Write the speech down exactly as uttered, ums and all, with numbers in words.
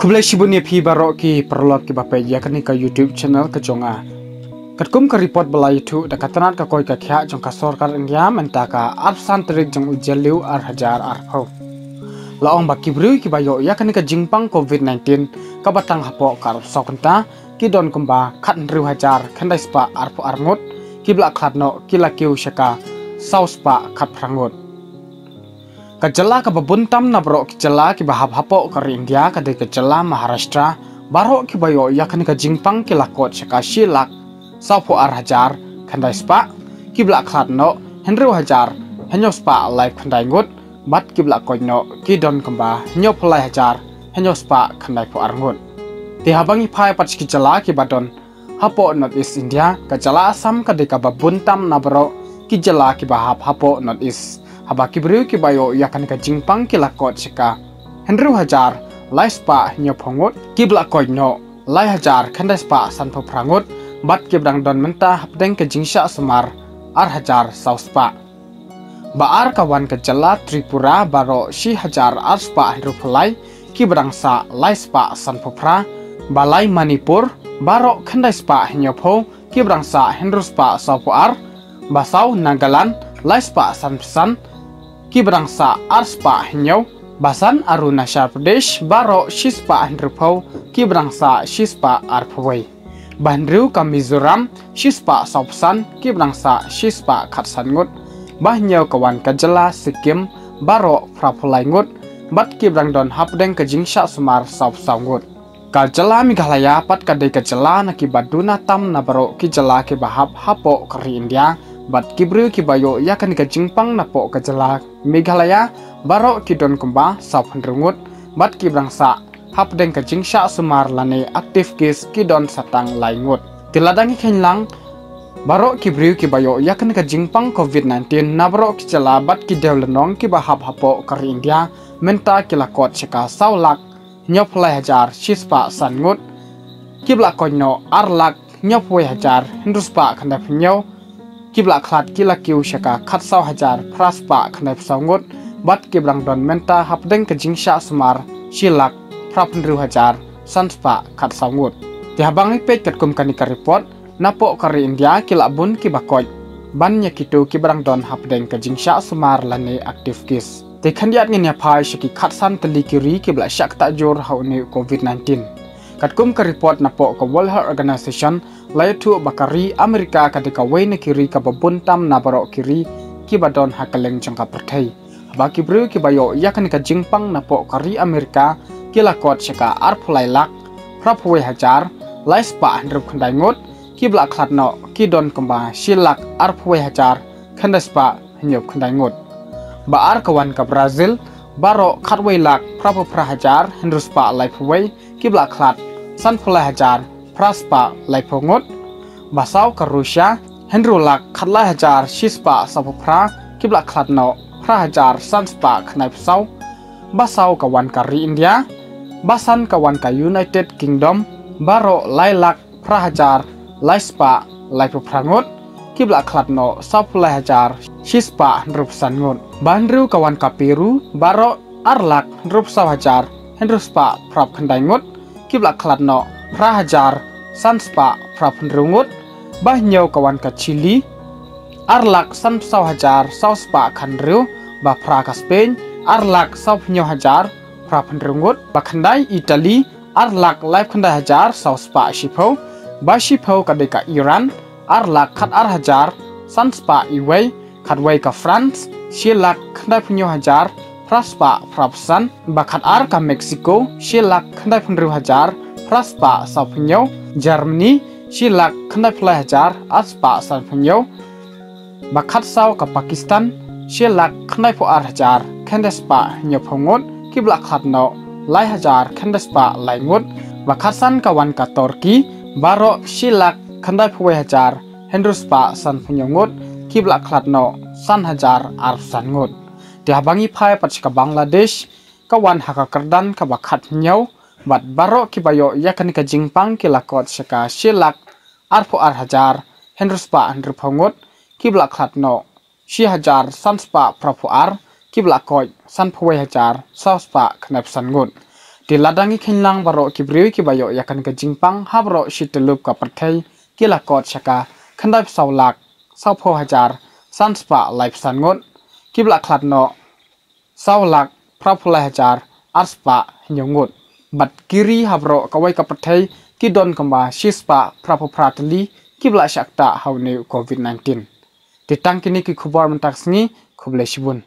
Khublei shibun ïa phi baroh ki paralok kiba peit ïa kane ka YouTube channel ka jong nga. Katkum ka report ba la ïathuh da ka tnat ka koit ka khiah jong ka sorkar India mynta ka arphew san tarik jong u Jylliew ar hajar arphew, la ong ba ki briew kiba ïoh ïa kane ka jingpang covid nineteen kaba tang hapoh ka arphew saw kynta ki don kumba khathynriew hajar khyndai spah arphew ar ngut, kiba la khlad noh ki la kiew sha ka saw spah khatphra ngut. Ka jylla kaba bun tam na baroh ki jylla kiba hap hapoh ka ri India ka dei ka jylla Maharashtra. Baroh kiba ïoh ïa kane ka jingpang ki la kot sha ka shi lak sawphew ar hajar khyndai spah, kiba la khlad noh hynriew hajar hynñiew spah laiphew khyndai ngut, bad kiba la koit noh ki don kumba hynñiewphew lai hajar hynñiew spah khyndaiphew ar ngut. Te haba ngi phai pat sha ki jylla kiba don hapoh North East India, ka jylla Assam ka dei kaba bun tam na baroh ki jylla kiba hap hapoh North East, haba ki briew kiba ïoh ïa kane ka jingpang ki la kot sha ka hynriew hajar lai spah hynñiewphew ngut, kiba la koit noh lai hajar khyndai spah sanphew phra ngut, bad kiba dang don mynta hapdeng ka jingshah sumar ar hajar saw spah. Ba ar ka wan ka jylla Tripura, baroh shi hajar ar spah hynriewphew lai, kiba dang sah lai spah sanphew phra. Ba lai Manipur, baroh khyndai spah hynñiewphew, kiba dang sah hynriew spah sawphew ar. Ba saw Nagaland, lai spah sanphew san, kiba dang sah ar spah hynñiew. Ba san Arunachal Pradesh, baroh shi spah hynriewphew, kiba dang sah shi spah arphew wei. Ba hynriew ka Mizoram, shi spah sawphew san, kiba dang sah shi spah khatsan ngut. Ba hynñiew ka wan ka jylla Sikkim, baroh phraphew lai ngut, bad kiba dang don hapdeng ka jingshah sumar sawphew saw ngut. Ka jylla Meghalaya pat ka dei ka jylla na kiba duna tam na baroh ki jylla kiba hap hapoh ka ri India, bad ki briew kiba ïoh ïa kane ka jingpang napoh ka jylla Meghalaya, baroh ki don kumba sawphew hynriew ngut, bad kiba dang sah hapdeng ka jingshah sumar lane active case ki don sa tang lai ngut. Te lada ngi kheiñ lang, baroh ki briew kiba ïoh ïa kane ka jingpang covid nineteen na baroh ki jylla bad ki dewlynnong kiba hap hapoh ka ri India, mynta ki la kot sha ka saw lak hynñiewphew lai hajar shi spah san ngut, kiba la koit noh ar lak hynñiewphew wei hajar hynriew spah khyndaiphew hynñiew, kiba la khlad ki la kiew sha ka khatsaw hajar phra spah khyndaiphew saw ngut, bad kiba dang don mynta hapdeng ka jingshah sumar shi lak phraphew hynriew hajar san spah khatsaw ngut. Te haba ngi peit katkum kane ka report, napoh ka ri India ki la bun kiba koit ban ïa kito kiba dang don hapdeng ka jingshah sumar lane active case. Te khyndiat ngin ïa phai sha ki khatsan tylli ki ri kiba la shah ktah jur ha une u covid nineteen. Katkum ka report napoh ka World Health Organization, la ïathuh ba ka ri Amerika ka dei kawei na ki ri kaba bun tam na baroh ki ri kiba don ha kylleng jong ka pyrthei. Haba ki briew kiba ïoh ïa kane ka jingpang napoh ka ri Amerika ki la kot sha ka arphew lai lak phraphew wei hajar lai spah hynriewphew khyndai ngut, kiba la khlad noh ki don kumba shi lak arphew wei hajar khyndai spah hynñiewphew khyndai ngut. Ba ar ka wan ka Brazil, baroh khatwei lak phraphew phra hajar hynriew spah laiphew wei, kiba la khlad sanphew lai hajar phra spah laiphew ngut. Ba saw ka Russia, hynriew lak khatlai hajar shi spah sawphew phra, kiba la khlad noh phra hajar san spah khyndaiphew saw. Ba saw ka wan ka ri India. Ba san ka wan ka United Kingdom, baroh lai lak phra hajar lai spah laiphew phra ngut, kiba la khlad noh sawphew lai hajar shi spah hynriewphew san ngut. Ba hynriew ka wan ka Peru, baroh ar lak hynriewphew saw hajar hynriew spah phraphew khyndai ngut, kiba la khlad noh phra hajar san spah phraphew hynriew ngut. Ba hynñiew ka wan ka Chile, ar lak sanphew saw hajar saw spah khathynriew. Ba phra ka Spain, ar lak sawphew hynñiew hajar phraphew hynriew ngut. Ba khyndai Italy, ar lak laiphew khyndai hajar saw spah shiphew. Ba shiphew ka dei ka Iran, ar lak khatar hajar san spah iwei. Khatwei ka France, shi lak khyndaiphew hynñiew hajar phra spah phraphew san. Ba khatar ka Mexico, shi lak khyndaiphew hynriew hajar phra spah sawphew hynñiew. Germany, shi lak khyndaiphew lai hajar ar spah sanphew hynñiew. Ba khatsaw ka Pakistan, shi lak khyndaiphew ar hajar khyndai spah hynñiewphew ngut, kiba la khlad noh lai hajar khyndai spah lai ngut. Ba khatsan ka wan ka Turkey, baroh shi lak khyndaiphew wei hajar hynriew spah sanphew hynñiew ngut, kiba la khlad noh san hajar arphew san ngut. Te haba ngi phai pat sha ka Bangladesh, ka wan ha ka kyrdan kaba khathynñiew, bad baroh kiba ïoh ïa kane ka jingpang ki la kot sha ka shi lak arphew ar hajar hynriew spah hynriewphew ngut, kiba la khlad noh shi hajar san spah phraphew ar, kiba la koit sanphew wei hajar saw spah khyndaiphew san ngut. Te la dang ki kheiñ lang baroh ki briew kiba ïoh ïa kane ka jingpang ha baroh shi tyllup ka pyrthei ki la kot sha ka khyndai phew saw lak saw phew hajar san spah lai phew san ngut, kiba la khlad noh saw lak phra phew lai hajar ar spah hynñiew ngut. Bad ki ri ha baroh kawei ka pyrthei ki don kumba shi spah phra phew phra tylli kiba la shah ktah ha une u covid nineteen. Te tang kine ki khubor mynta ka sngi, khublei shibun.